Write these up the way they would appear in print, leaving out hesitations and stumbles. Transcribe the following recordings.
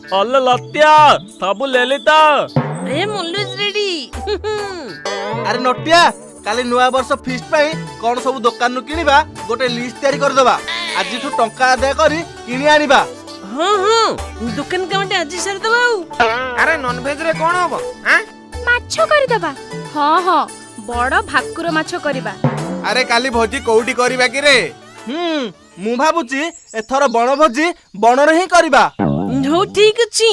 ଅଲେ ଲତ୍ୟା, ସବୁ ଲେଲି ତ? ଏ always ready. ଆରେ ନଟିଆ, କାଲି ନୂଆ ବର୍ଷ ଫିଷ୍ଟ ପାଇଁ କଣ ସବୁ ଦୋକାନରୁ କିଣିବା, ଗୋଟେ ଲିଷ୍ଟ ତିଆରି କରିଦବା। ଆଜିଠୁ ଟଙ୍କା ଆଦାୟ କରି କିଣି ଆଣିବା। ହଁ, ଦୋକାନ କାମଟା ଆଜି ସାରିଦବା ଆଉ। ଆରେ, ନନଭେଜ ରେ କଣ ହବ ଆଁ? ମାଛ କରିଦବା। ହଁ, ବଡ ଭାକୁର ମାଛ କରିବା। ଆରେ, କାଲି ଭୋଜି କୋଉଠି କରିବା କି ରେ? ମୁଁ ଭାବୁଛି ଏଥର ବଣଭୋଜି ବଣରେ ହିଁ କରିବା। ହଉ, ଠିକ ଅଛି।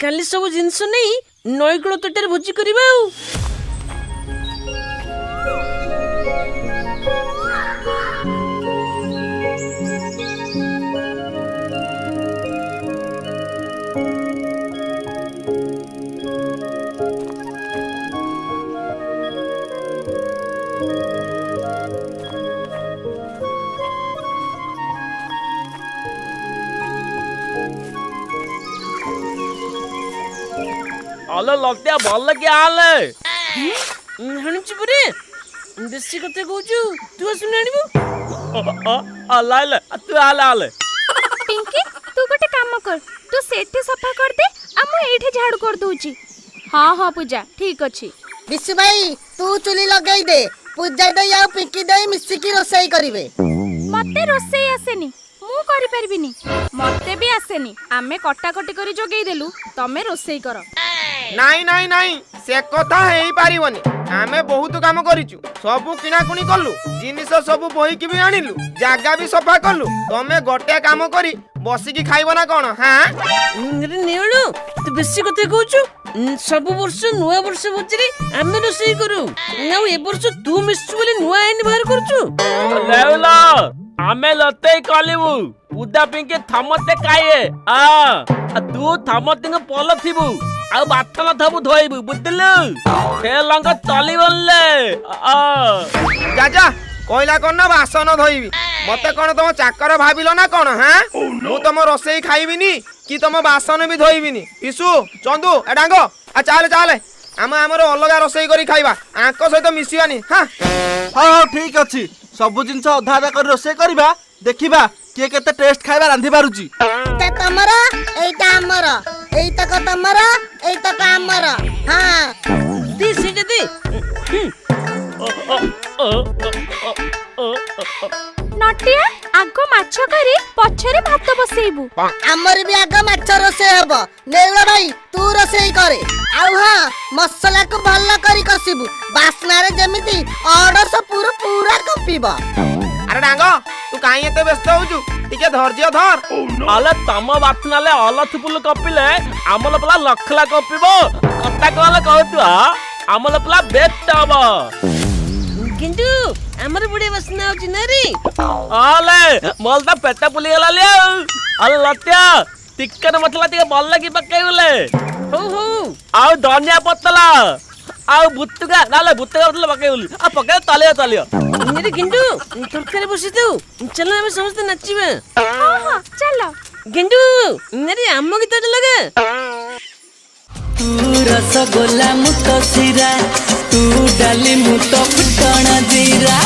କାଲି ସବୁ ଜିନିଷ ନେଇ ନଈକୂଳ ତଟରେ ଭୋଜି କରିବା ଆଉ। ଅଲେ ଲତ୍ୟା, ଭଲ କି ଆଲେ। ଆଣୁଛି ପରେ। ବେଶୀ କଥା କହୁଛୁ, ତୁ ଆସୁନି ଆଣିବୁ। ଲାଇଲେ, ତୁ ଆଲେ ଆଲେ। ପିଙ୍କି, ତୁ ଗୋଟେ କାମ କର, ତୁ ସେଠି ସଫା କରିଦେ ଆଉ ମୁଁ ଏଇଠି ଝାଡୁ କରିଦଉଛି। ହଁ, ପୂଜା, ଠିକ ଅଛି। ବିଶୁ ଭାଇ, ତୁ ଚୁଲି ଲଗେଇ ଦେ। ପୂଜା ଦେଇ ଆଉ ପିଙ୍କି ଦେଇ ମିଶିକି ରୋଷେଇ କରିବେ। ମତେ ରୋଷେଇ ଆସେନି, ମୁଁ କରିପାରିବିନି। ମତେ ବି ଆସେନି। ଆମେ କଟାକଟି କରି ଯୋଗେଇ ଦେଲୁ, ତମେ ରୋଷେଇ କର। ନାଇଁ ନାଇଁ ନାଇଁ, ସେ କଥା ହେଇପାରିବନି। ଆମେ ବହୁତ କାମ କରିଛୁ, ସବୁ କିଣାକୁଣି କଲୁ, ଜିନିଷ ସବୁ ବୋହିକି ବି ଆଣିଲୁ, ଜାଗା ବି ସଫା କଲୁ। ତମେ ଗୋଟେ କାମ କରି ବସିକି ଖାଇବ ନା କଣ ହାଁ? ଆରେ ନେଉଳ, ତୁ ବେଶୀ କଥା କହୁଛୁ। ସବୁ ବର୍ଷ ନୂଆ ବର୍ଷ ଭୋଜିରେ ଆମେ ରୋଷେଇ କରୁ, ଆଉ ଏ ବର୍ଷ ତୁ ମିଶୁଛୁ ବୋଲି ନୂଆ ଆଇନ ବାହାର କରୁଛୁ। ଲେଉଲ, ଆମେ ଲତେଇ କଲିବୁ, ପୂଜା ପିଙ୍କି ଥମତେ ଖାଇଏ। ଆ ତୁ ଥମତିଙ୍କୁ ପଲ ଥିବୁ ଆଉ ବାଥନ ଥବୁ ଧୋଇବୁ, ବୁଝିଲୁ? ସେ ଲଙ୍ଗ ଚଲିବଲେ। ଯା ଯା, କହିଲା କଣ ନା ବାସନ ଧୋଇବି। ମତେ କଣ ତମ ଚାକର ଭାବିଲ ନା କଣ ହାଁ? ମୁଁ ତମ ରୋଷେଇ ଖାଇବିନି କି ତମ ବାସନ ବି ଧୋଇବିନି। ବିଶୁ, ଚନ୍ଦୁ, ଏ ଡାଙ୍ଗ, ଆ ଚାଲେ ଚାଲେ, ଆମେ ଆମର ଅଲଗା ରୋଷେଇ କରି ଖାଇବା, ଆଙ୍କ ସହିତ ମିଶିବାନି ହଁ। ହଉ, ଠିକ ଅଛି। ସବୁ ଜିନିଷ ଅଧା ଅଧା କରି ରୋଷେଇ କରିବା, ଦେଖିବା କିଏ କେତେ ଟେଷ୍ଟ ଖାଇବା ରାନ୍ଧି ପାରୁଛି। ଏଇଟା ତମର, ଏଇଟା ଆମର, ଏଇତକ ତମର, ଏଇତକ ଆମର, ହଁ। ଦେ, ସେଇଟା ଦେ। ନଟିଆ, ଆଗ ମାଛ କରି ପଛରେ ଭାତ ବସେଇବୁ। ଆମର ବି ଆଗ ମାଛ ରୋଷେଇ ହବ। ନେଉଳ ଭାଇ, ତୁ ରୋଷେଇ କରେ। ଆଉ ହଁ, ମସଲାକୁ ଭଲ କରି କଷିବୁ, ବାସ୍ନାରେ ଯେମିତି ଅଡସ ପୁର ପୁରା କମ୍ପିବ। ଆରେ ଡାଙ୍ଗ, ତୁ କାହିଁ ଏତେ ବ୍ୟସ୍ତ ହଉଛୁ? ଟିକେ ଧୈର୍ଯ୍ୟ ଧର। ଅଲେ, ତମ ବାଥନାଲେ ଅଲଥୁପୁଲୁ କପିଲେ ଆମର ପିଲା ଲଖଲା କପିବ। କଥା କଣ କହୁଛୁ? ଆମର ପିଲା ବେଷ୍ଟ ହବ। କିନ୍ତୁ ଆମର ବଢିଆ ବାସ୍ନା ହଉଛି ନା ରେ? ଅଲେ, ମୋର ତ ପେଟ ପୁଲିଗଲା ଆଉ। ଅଲେ ଲତ୍ୟା, ଚିକେନ ମସଲା ଟିକେ ଭଲ ଲାଗି ପକେଇବୁଲେ। ହଉ ହଉ। ଆଉ ଧନିଆ ପତଲା ଆଉ ବୁତୁକା, ନହେଲେ ବୁତୁକା ପତଲା ପକେଇବୁଲି, ଆଉ ପକେଇଲେ ଚାଲିବ ଚାଲିବ। ଆରେ ଗେଣ୍ଡୁ, ତରକାରୀ ବସେଇଥାଉ, ଚାଲ ଆମେ ସମସ୍ତେ ନାଚିବା। ହଁ, ଚାଲ। ଗେଣ୍ଡୁ, ଆରେ ଆମ ଗୀତଟା ଲଗା। ତୁ ରସଗୋଲା, ମୁଁ ତ ଶିରା, ତୁ ଡାଲି, ମୁଁ ତ ଫୁଟଣ ଜିରା।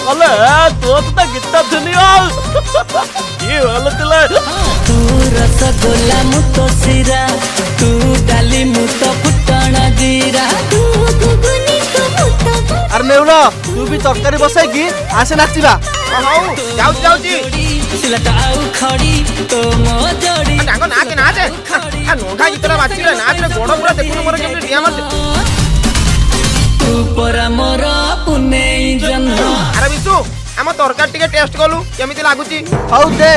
ଅଲେ, ତୋ ତ ଗୀତ ଶୁଣିବ ଆଉ କିଏ ଭଲ ଥିଲା। ତୁ ରସଗୋଲା, ମୁଁ ତ ଶିରା, ତୁ ଡାଲି, ମୁଁ ତ ଫୁଟଣ ଜିରା। ଆରେ ନେଉଳ, ତୁ ବି ତରକାରୀ ବସେଇକି ଆସେ, ନାଚିବା। ହଉ, ଯାଉଛି ଯାଉଛି। ସିଲଟ ଆଉ ଖଡ଼ି ତୋ ମୋ ଯୋଡ଼ି। ଡାଙ୍ଗ, ନାଚେ ନାଚେ। ନଘା ଗୀତଟା ବାଜିଲେ ନାଚରେ ଗୋଡ ପୁରା ଦେଖୁନୁ ମୋର କେମିତି ଡିଆଁ ମାରୁଛି। ତୁ ପରା ମୋର ପୁନେଇ ଜହ୍ନ। ଆରେ ବିଶୁ, ଆମ ତରକାରୀ ଟିକେ ଟେଷ୍ଟ କଲୁ, କେମିତି ଲାଗୁଛି? ହଉ ଦେ।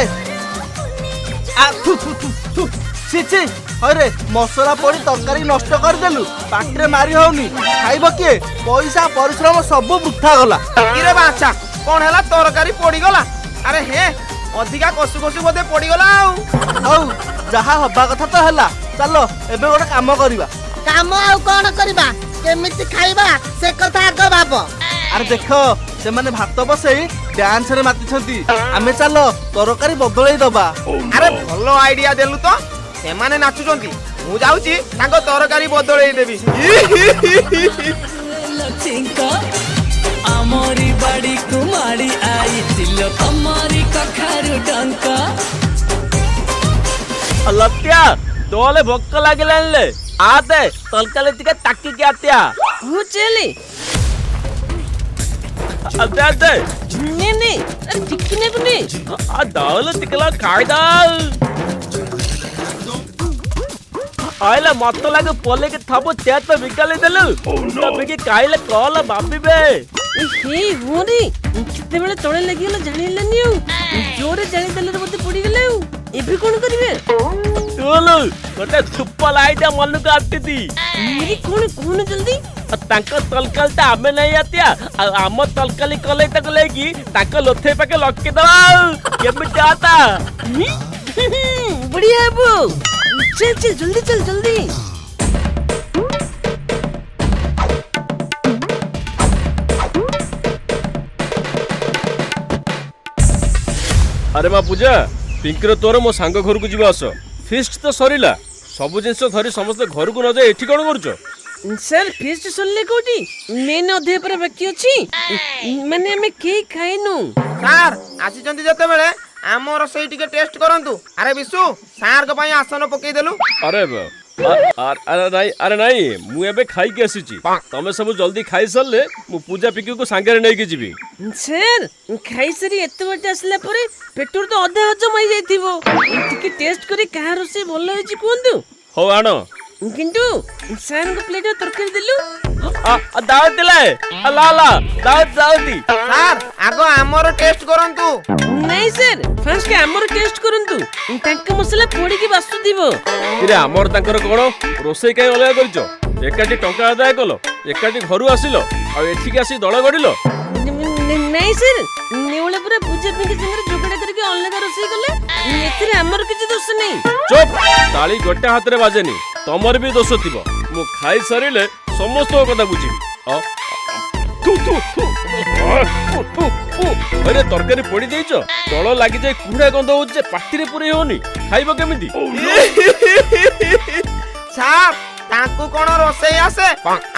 ଆ, ଥୁ ଥୁ ଥୁ ଥୁ, ଛି ଛି। ହଇରେ, ମସଲା ପଡି ତରକାରୀ ନଷ୍ଟ କରିଦେଲୁ। ପାଟିରେ ମାରି ହଉନି, ଖାଇବ କିଏ? ପଇସା ପରିଶ୍ରମ ସବୁ ବୃଥା ଗଲା। କିରେ ବାଛା, କଣ ହେଲା? ତରକାରୀ ପଡିଗଲା? ଆରେ ହେ, ଅଧିକା କଷୁ କଷୁ ବୋଧେ ପଡିଗଲା ଆଉ। ହଉ, ଯାହା ହବା କଥା ତ ହେଲା। ଚାଲ, ଏବେ ଗୋଟେ କାମ କରିବା। କାମ ଆଉ କଣ କରିବା? କେମିତି ଖାଇବା ସେ କଥା ଆଗ ଭାବ। ଆରେ ଦେଖ, ସେମାନେ ଭାତ ବସେଇ ଡ୍ୟାନ୍ସରେ ମାତିଛନ୍ତି। ଆମେ ଚାଲ ତରକାରୀ ବଦଳେଇ ଦବା। ଆରେ, ଭଲ ଆଇଡିଆ ଦେଲୁ ତ। ସେମାନେ ନାଚୁଛନ୍ତି, ମୁଁ ଯାଉଛି ତାଙ୍କ ତରକାରୀ ବଦଳେଇ ଦେବି। ଛିଙ୍କ ଆମରି ବାଡ଼ିକୁ ମାଡ଼ି ଆଇଥିଲ ତମରି କଖାରୁ ଡଙ୍କ। ଲତ୍ୟା ତୋଲେ ଭୋକ ଲାଗିଲାଣି ଲେ, ଆତେ ତରକାରୀ ଟିକେ ତାକିକି ଆତ୍ୟା। ହଉ ଚାଲେ। ଦେ ଦେ। ନେ ନେ, ଆରେ ଟିକେ ନେବୁ ନେ। ଦାଉଲ ଟିକେ ଖାଇଦାଉ। ଆଇଲେ ମତ ଲାଗୁ ପଲେଇକି ଥବୁ, ଚେ ତ ବିକାଲି ଦେଲୁ ବିକି ଖାଇଲେ କଲ ଭାବିବେ। ହେ ହୁଅରେ, କେତେବେଳେ ତଳେ ଲାଗିଗଲା ଜାଣିହେଲାନି, ଆଉ ଜୋରେ ଜାଳିଦେଲେ ବୋଧେ ପୋଡିଗଲା। ଆଉ ଏବେ କଣ କରିବେ? ତୁଲୁ ଗୋଟେ ଧୂପ ଲାଇଟା ମନକୁ ଆସିଛି। କଣ କହୁନ ଜଲ୍ଦି। ତାଙ୍କ ତରକାରୀଟା ଆମେ ନେଇ ଆତିଆ, ଆଉ ଆମ ତରକାରୀ କଲେଇ ତାକୁ ନେଇକି ତାଙ୍କ ଲୋଥେଇ ପାଖେ ଲକେଇଦବା। ଆଉ କେମିତି ଆତା? ବଢିଆ ହବ, ଚାଲ ଚାଲ ଜଲ୍ଦି, ଚାଲ ଜଲ୍ଦି। ଆରେ ମା ପୂଜା, ପିଙ୍କିର ତୋର ମୋ ସାଙ୍ଗ ଘରକୁ ଯିବା ଆସ। ଫିଷ୍ଟ ତ ସରିଲା, ସବୁ ଜିନିଷ ଧରି ସମସ୍ତେ ଘରକୁ ନ ଯାଇ ଏଠି କଣ କରୁଛ? ସାର୍, ଫିଷ୍ଟ ସରିଲେ କୋଉଠି, ମେନ୍ ଅଧ୍ୟାୟ ପରେ ବାକି ଅଛି। ମାନେ ଆମେ କେହି ଖାଇନୁ। ସାର୍ ଆସିଛନ୍ତି ଯେତେବେଳେ ଆମ ରୋଷେଇ ଟିକେ ଟେଷ୍ଟ କରନ୍ତୁ। ଆରେ ବିଶୁ, ସାର୍ଙ୍କ ପାଇଁ ଆସନ ପକେଇଦେଲୁ। ଆରେ ଆରେ ନାଇଁ, ଆରେ ନାଇଁ, ମୁଁ ଏବେ ଖାଇକି ଆସିଛି। ତମେ ସବୁ ଜଲ୍ଦି ଖାଇସାରିଲେ ମୁଁ ପୂଜା ପିକିକୁ ସାଙ୍ଗରେ ନେଇକି ଯିବି। ସାର୍, ଖାଇସାରି ଏତେ ବାଟ ଆସିଲା ପରେ ପେଟରୁ ତ ଅଧା ହଜମ ହେଇଯାଇଥିବ। ଟିକେ ଟେଷ୍ଟ କରି କାହା ରୋଷେଇ ଭଲ ହେଇଛି କୁହନ୍ତୁ। ହଉ ଆଣ। କିନ୍ତୁ ସାର୍ଙ୍କ ପ୍ଲେଟ୍ ତରକାରୀ ଦେଲୁ। ଦାଉଥିଲେ ଲା ଲା, ଦାଉତି ଦାଉତି। ସାର୍, ଆଗ ଆମର ଟେଷ୍ଟ କରନ୍ତୁ। ନାଇଁ ସାର୍, ଫାର୍ଷ୍ଟ ଆମର ଟେଷ୍ଟ କରନ୍ତୁ, ତାଙ୍କ ମସଲା ପୋଡିକି ବାସୁଥିବ। କିରେ, ଆମର ତାଙ୍କର କଣ ରୋଷେଇ କାହିଁ ଅଲଗା କରିଛ? ଏକାଠି ଟଙ୍କା ଆଦାୟ କଲ, ଏକାଠି ଘରୁ ଆସିଲ, ଆଉ ଏଠିକି ଆସି ଦଳ ଗଢିଲ। ନାଇଁ ସାର୍, ନେଉଳ ପୁରା ପୂଜା ପିଙ୍କି ସାଙ୍ଗରେ ଯୋଗାଡ଼ କରିକି ଅଲଗା ରୋଷେଇ କଲେ, ଏଥିରେ ଆମର କିଛି ଦୋଷ ନାହିଁ। ଚୁପ୍! ତାଳି ଗୋଟେ ହାତରେ ବାଜେନି, ତମର ବି ଦୋଷ ଥିବ। ମୁଁ ଖାଇ ସାରିଲେ ସମସ୍ତଙ୍କ କଥା ବୁଝିବି। ଆରେ ତରକାରୀ ପୋଡି ଦେଇଛ, ତଳ ଲାଗିଯାଇ କୁହୁଡ଼ା ଗନ୍ଧ ହଉଛି ଯେ ପାଟିରେ ପୁରେଇ ହଉନି, ଖାଇବ କେମିତି? ସାର୍, ତାଙ୍କୁ କଣ ରୋଷେଇ ଆସେ?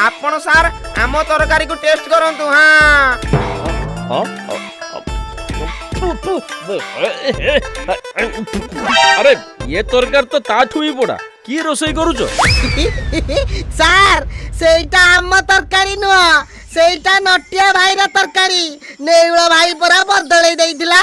ଆପଣ ସାର୍ ଆମ ତରକାରୀକୁ ଟେଷ୍ଟ କରନ୍ତୁ। ହଁ, ଆରେ ଏ ତରକାରୀ ତ ତାଠୁ ବି ପୋଡା, କି ରୋଷେଇ କରୁଛ? ସାର୍, ସେଇଟା ଆମ ତରକାରୀ ନୁହଁ, ସେଇଟା ନଟିଆ ଭାଇର ତରକାରୀ। ନେଉଳ ଭାଇ ପରା ବଦଳେଇ ଦେଇଥିଲା।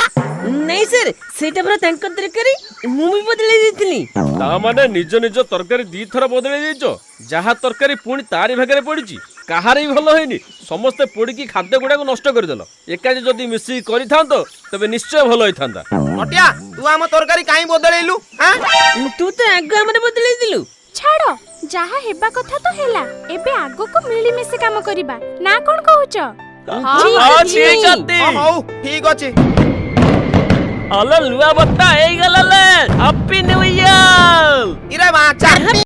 ନାଇଁ ସାର୍, ସେଇଟା ପରା ତାଙ୍କ ତରକାରୀ, ମୁଁ ବି ବଦଳେଇ ଦେଇଥିଲି। ତା ମାନେ ନିଜ ନିଜ ତରକାରୀ ଦିଥର ବଦଳେଇ ଦେଇଛ। ଯାହା ତରକାରୀ ପୁଣି ତାରି ଭାଗରେ ପଡିଛି। କାହାର ବି ଭଲ ହେଇନି, ସମସ୍ତେ ପୋଡିକି ଖାଦ୍ୟ ଗୁଡାକୁ ନଷ୍ଟ କରିଦେଲ। ଏକାଠି ଯଦି ମିଶିକି କରିଥାନ୍ତ ତେବେ ନିଶ୍ଚୟ ଭଲ ହେଇଥାନ୍ତା। ନଟିଆ, ତୁ ଆମ ତରକାରୀ କାହିଁ ବଦଳେଇଲୁ? ତୁ ତ ଆଗ ଆମର ବଦଳେଇଥିଲୁ। ଛାଡ, ଯାହା ହେବା କଥା ତ ହେଲା, ଏବେ ଆଗକୁ ମିଳିମିଶି କାମ କରିବା, ନା କଣ କହୁଛ? ହଉ ଠିକ ଅଛି। ଅଲ ନୂଆ ବତ୍ତା ହେଇଗଲା, ହାପି ନ୍ୟୁ ଇୟର। ଇରେ ବାଚା।